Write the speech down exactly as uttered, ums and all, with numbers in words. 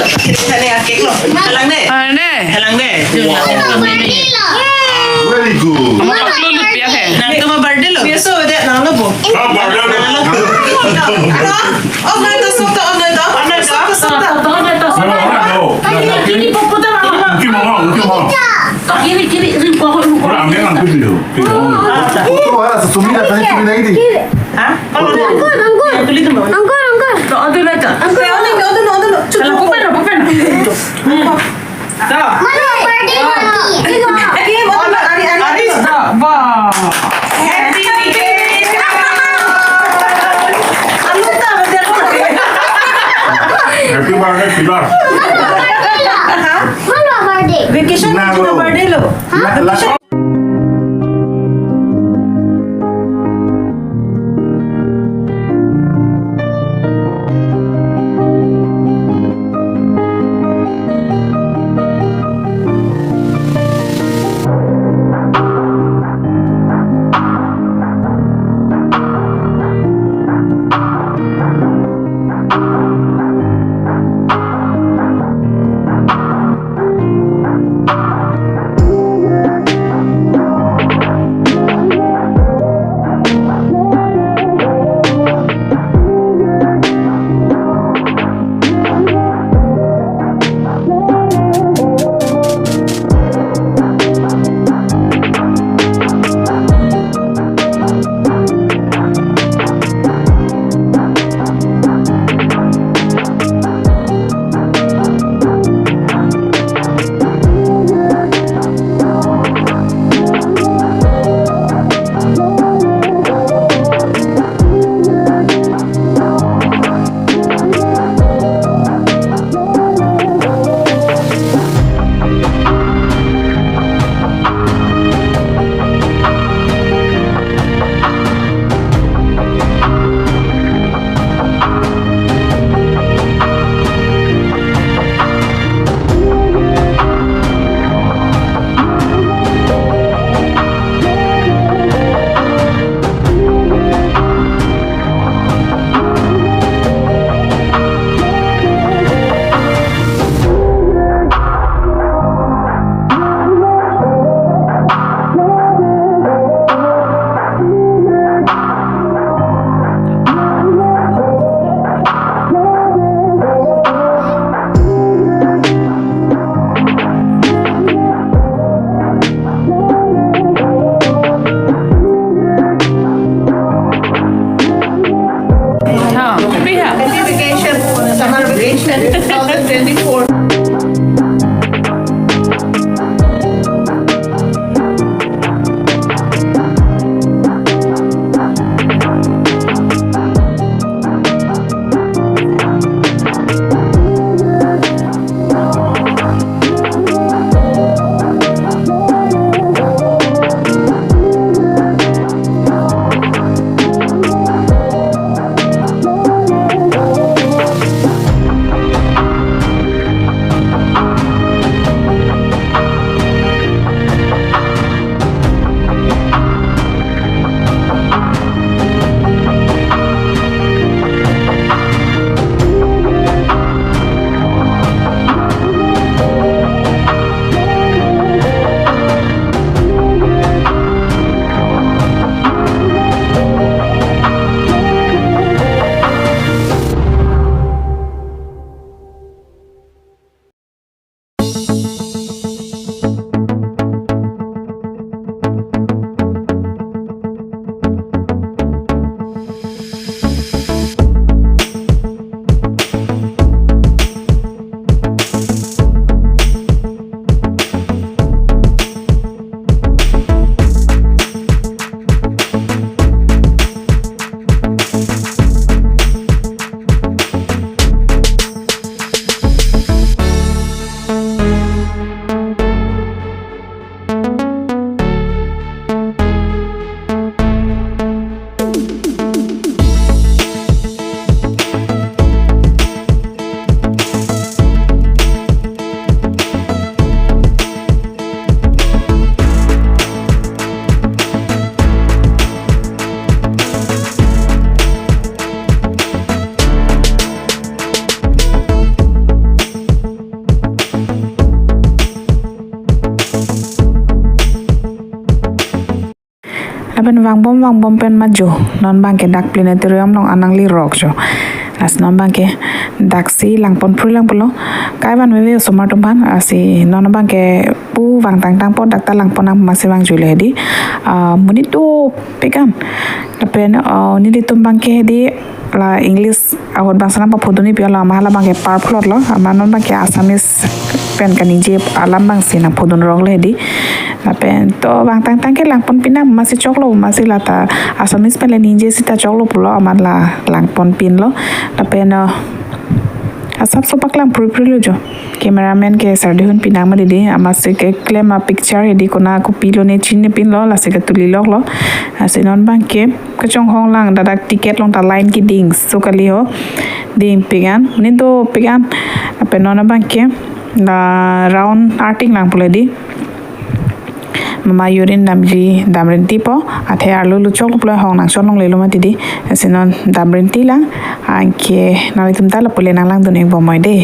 Thane a cake lo. Halang de. Halang de. Halang de. Very good. Ama paklo lut piak he. Nangtum a birthday lo. Biaso de nanglo bo. Ah, birthday lo. Nanglo. Oh, no, to sokta, oh, no, to. Oh, no, to. Sokta, sokta. No, no, no. Kiri, kiri, popo ta. Kiri, kiri, kiri, kiri. Ora, ang ang kudu. Kudu, ah, sa sumida, tadi sumida ini. Ha? Angkur, angkur. Kulit mo. Angkur, angkur. To, adu na to. Angkur, angkur. Adu na, adu na. Kalau kupen, kupen. To. Mana birthday party? Ini mo, ari, ari. Ari, da, ba. Happy birthday. Anu ta, anu ta. Happy birthday, Pilar. Mana birthday? Vacation na, na lo. Birthday lo. Ha? La, la, Happy vacation, summer vacation, two thousand twenty-four. Pen vangbom vangbom pen ma jo, non abangke dak planetarium along an nanglirok jo. Lasi non abangke daksi langpon phrui lang pulo. Kai vanveve osomar atum aphan, lasi non abangke pu vangtangtang po, dak ta langpon nang amatsi vangjuilo hedi. Ah, monit dopik an. Lapen, ah, nelitum abangke hedi la English ahut abang si nangpaphodun-i pi lo, amat hala abangke parplot lo, amat non abangke Assamese pen kaningje alam abangsi nangphodun roklo hedi. Lapen to vangtangtang ke langpon pinang amatsi choklo, amatsi lata Assamese pen le ningje seta choklo pulo, amat la langpon pinlo. Lapen, ah, asapso paklang phrui phruilo jo. Cameraman ke sardi hun pinang ma didi, amatsi keklem apicture hedi, kona kopilo ne chinine pinlo, lasi ketuli loklo. Lasi non abangke kachonghong lang, dak dak ticket along ta line kedingso kali ho. Dingpik an, monit dopik an. Lapen non abangke la round arting lang pulo hedi. Mama urin damji damrinti po, athe arlo luchok lo pulo, hong nangchon longlelo mati di. Lasi non damrinti lang, anke nanglitum ta lapu le nanglangdun-ik bomnoi de.